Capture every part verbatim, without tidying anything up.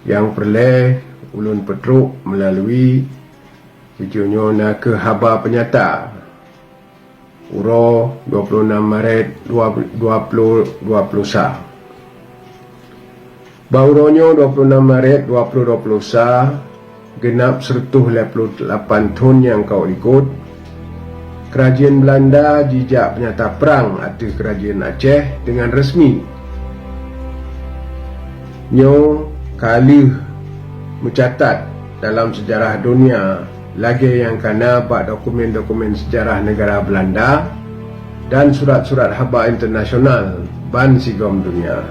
Nyang peureulée ulôn peutrok meulalu video nyoe na kheueh haba peunyata uroe dua puluh enam Maret dua, dua puluh dua puluh sa. Bak uroe nyoe dua puluh enam Maret dua puluh dua puluh sa, geunab sireutoh lhée puluh lapan thon nyang ka likot, keurajeuen Beulanda jijak peunyata prang ateueh keurajeuen Aceh deungon resmi. Nyoe ka lheueh meucatat dalam seujarah donya lagée nyang ka na bak dokumen-dokumen seujarah neugara Beulanda dan surat-surat haba internasional bansigom donya,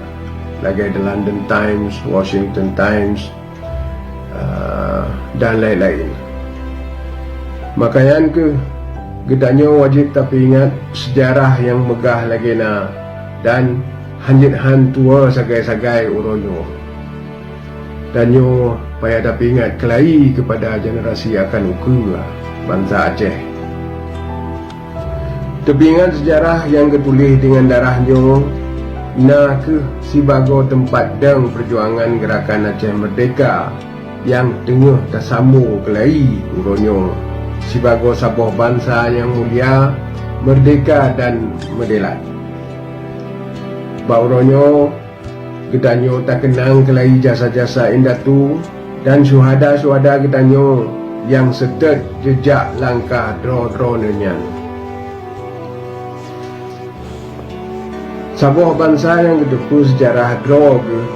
lagée The London Times, Washington Times, ah, dan laén-laén. Maka nyan kheueh geutanyoe wajéb tapeuingat seujarah nyang meugah lagée na dan hanjeuet han tuwoe sagai-sagai uroe nyoe. Dan nyoe payah tapeuingat keulayi keupada generasi akan ukeue bansa Aceh. Teupeuingat seujarah nyang geutuléh deungon darah nyoe na kheueh sibagoe teumpat dong peujuangan Geurakan Aceh Meurdehka nyang teungoh tasambong keulayi uroe nyoe sibagoe saboh bansa nyang mulia, meurdehka dan meudelat. Bak uroe nyoe, geutanyoe takeunang keulayi jasa-jasa indatu dan syuhada-syuhada geutanyoe nyang seutôt jeujak langkah droe-droeneuh nyan. Saboh bansa nyang geuteupeue seujarah droe geuh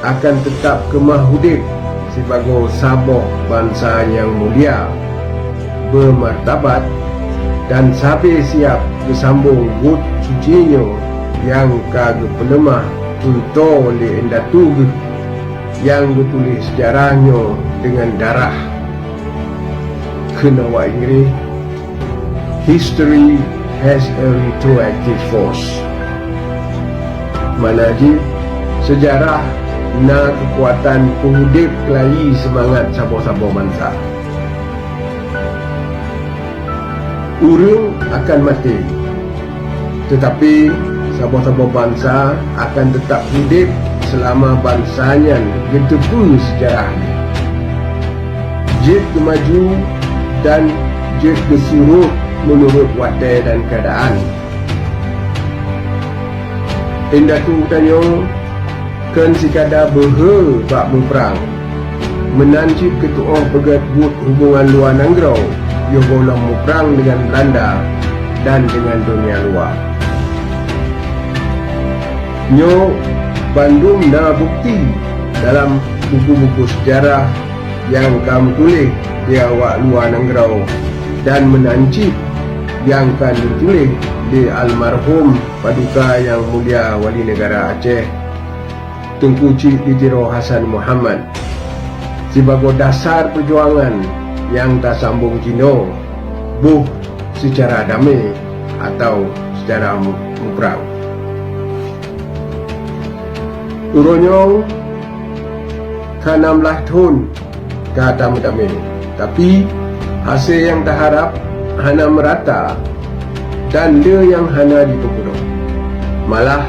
akan teutab keumah udeb sibagoe saboh bansa nyang mulia, beumartabat, dan sabe siab geusambong buet suci nyoe nyang ka geupeuleumah cuntoh lé indatu geuh nyang geutuléh seujarah nyoe deungon darah. Kheun awak Inggréh, "History has a retroactive force." Makna jih, seujarah na keukuatan peuudeb keulayi seumangat saboh-saboh bansa. Ureuëng akan maté, teutapi saboh-saboh bansa akan teutab udeb seulama bansa nyan geuteupeue seujarah jih, jeuet geumaju dan jeuet geusurot meunurot watée dan keuadaan. Indatu geutanyoe kon sikada beuhe bak muprang, meunan cit keutuoh peugét buet hubongan luwa nanggroe yoh gohlom muprang deungon Beulanda dan deungon donya luwa. Nyoe bandum na bukeuti dalam buku-buku seujarah nyang ka meutuléh lé awak luwa nanggroe dan meunan cit nyang ka neutuléh lé almarhum Paduka Nyang Mulia Wali Negara Aceh, Teungku Chik di Tiro Hasan Muhammad, sibagoe dasar peujuangan nyang tasambong jinoe boh seucara damé atawa seucara mu-, muprang. Uroe nyoe ka nam blaih thon ka tameutamé, tapi hase nyang taharab hana meurata dan le nyang hana jipeupunoh. Malah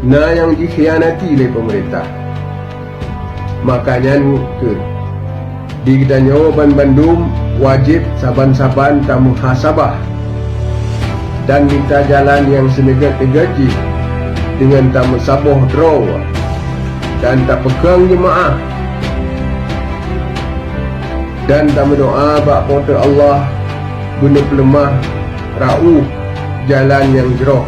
na nyang jikhianati lé peumeurintah. Maka nyan kheueh, di geutanyoe banmandum wajéb saban-saban tameuhasabah dan mita jalan nyang seuneugét-neugét jih deungon tameusaboh droe dan tapeukong jeumaáh dan tameudoá bak Po teu Allah beuneupeuleumah raôh jalan nyang jroh